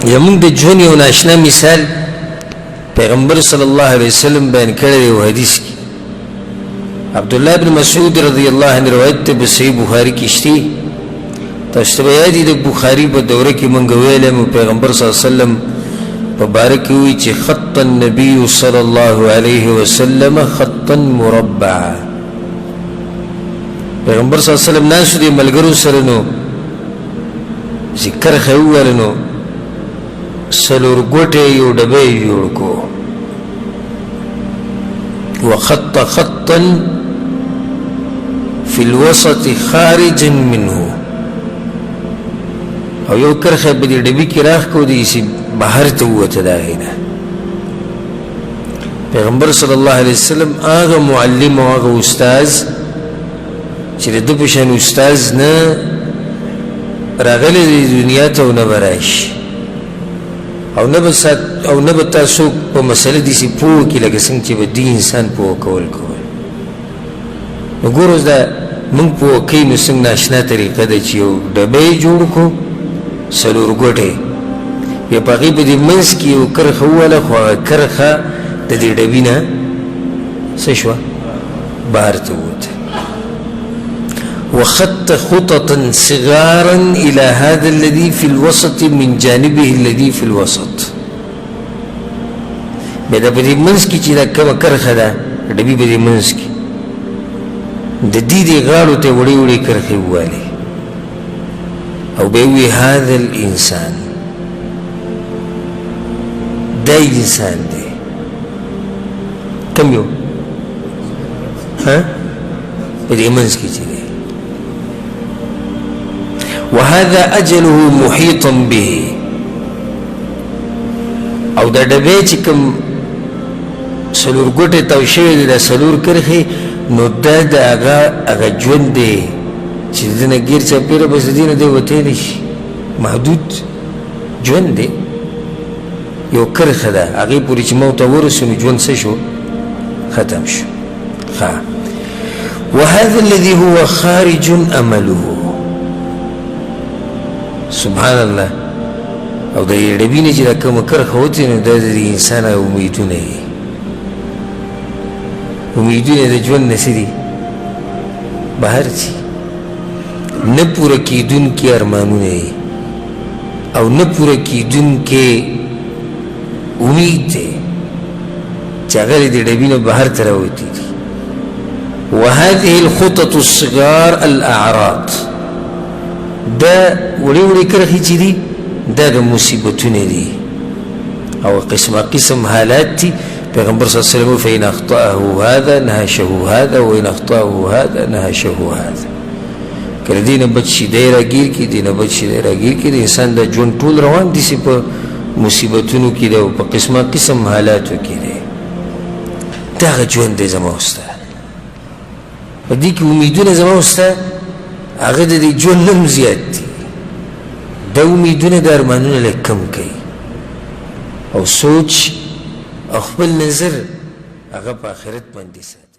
زمونږ د ژوند یو ناشنا مثال پیغمبر صلی الله علیه وسلم بیان کړی دی یو حدیث کې. عبدالله بن مسعود رضی الله عنه روایت ته په صحیح بخاري کې شته. تاسو ته به یاد وي د بخاري په دوره کې مونږ ویلی مو پیغمبر صلی الله علیه وسلم په باره کې ووایي چې خط النبي صلی الله علیه وسلم خطا مربع. پیغمبر صلی الله علیه وسلم ناست دی ملګرو سره، نو چې کرښه یې وویله نو څلور ګوټی یو ډبی یې جوړ کړو. وخط خطا فی الوسط خارجا منه، او یو کرښه په دې ډبي کې راښکو دی چې بهر ته ووته د هغې نه. پیغمبر صلی الله علیه وسلم هغه معلم او هغه استاذ چې د ده په شان استاذ نه راغلی دی دنیا ته او نه به راشي او نه به او نه به تاسو په مسله داسې پوه کړي لکه څنګه چې به دې انسان پوه کول کول. نو ګوره اوس دا موږ پوه کوي نو څنګه ناشنا طریقه ده چې یو ډبی جوړ کړو څلور ګوټی، بیا په هغې په دې منځ کې یو کرښه ووهله، خو هغه کرښه د دې ډبي نه څه شوه؟ بهر ته ووته. وخط خططا صغارا إلى هذا الذي في الوسط من جانبه الذي في الوسط. بیا دا په دې منځ کې چې دا کومه کرښه ده ډبي په دې منځ کې د دې دې غاړو ته وړې وړې کرښې ووالې او بیا ووایي هذا الانسان، دا انسان دی. کوم یو؟ ها په دې منځ کې چې دی. وهذا اجله محیطا به، او دا ډبې چې کوم څلور ګوټې تاو شوی دی دا څلور کرښې، نو دا د هغه هغه ژوند دی چې د ده نه ګیر چاپېره بس د دې نه دی وتی نه شي، محدود ژوند دی، یو کرښه ده هغې پورې چې موت ته ورسو نو ژوند څه شو؟ ختم شو. ښه، وهذا الذي هو خارج امله. سبحان الله. او د ډبي نه چې دا کومه کرښه وتې نو دا د انسان هغه امیدونه دي، امیدونه د ژوند نه څه دي؟ بهر ځي، نه پوره کېدونکي ارمانونه دي او نه پوره کېدونکی امید دی چې هغه د ډبي نه بهر ته راوتي دي. وهذه الخطط الصغار الاعراض، دا وړې وړې کرښې چې دي دا د مصیبتونه دي او قسمه قسم حالات دي. پیغمبر صلی الله علیه وسلم فإن أخطأه هذا نهشه هذا وإن أخطأه هذا نهشه هذا. که له دې نه بچ شي دی راګیر کړي، دې نه بچ شي دی راګیر کړي. د انسان دا ژوند ټول روان دي چې په مصیبتونو کې دی او په قسمه قسم حالاتو کې دی. دغه ژوند دی زما او ستا، په دې کې امیدونه زما او ستا هغه د دې ژوند نه هم زیات دي. دا امیدونه د ارمانونه لږ کم کوي او سوچ او خپل نظر هغه په آخرت باندې ساتي.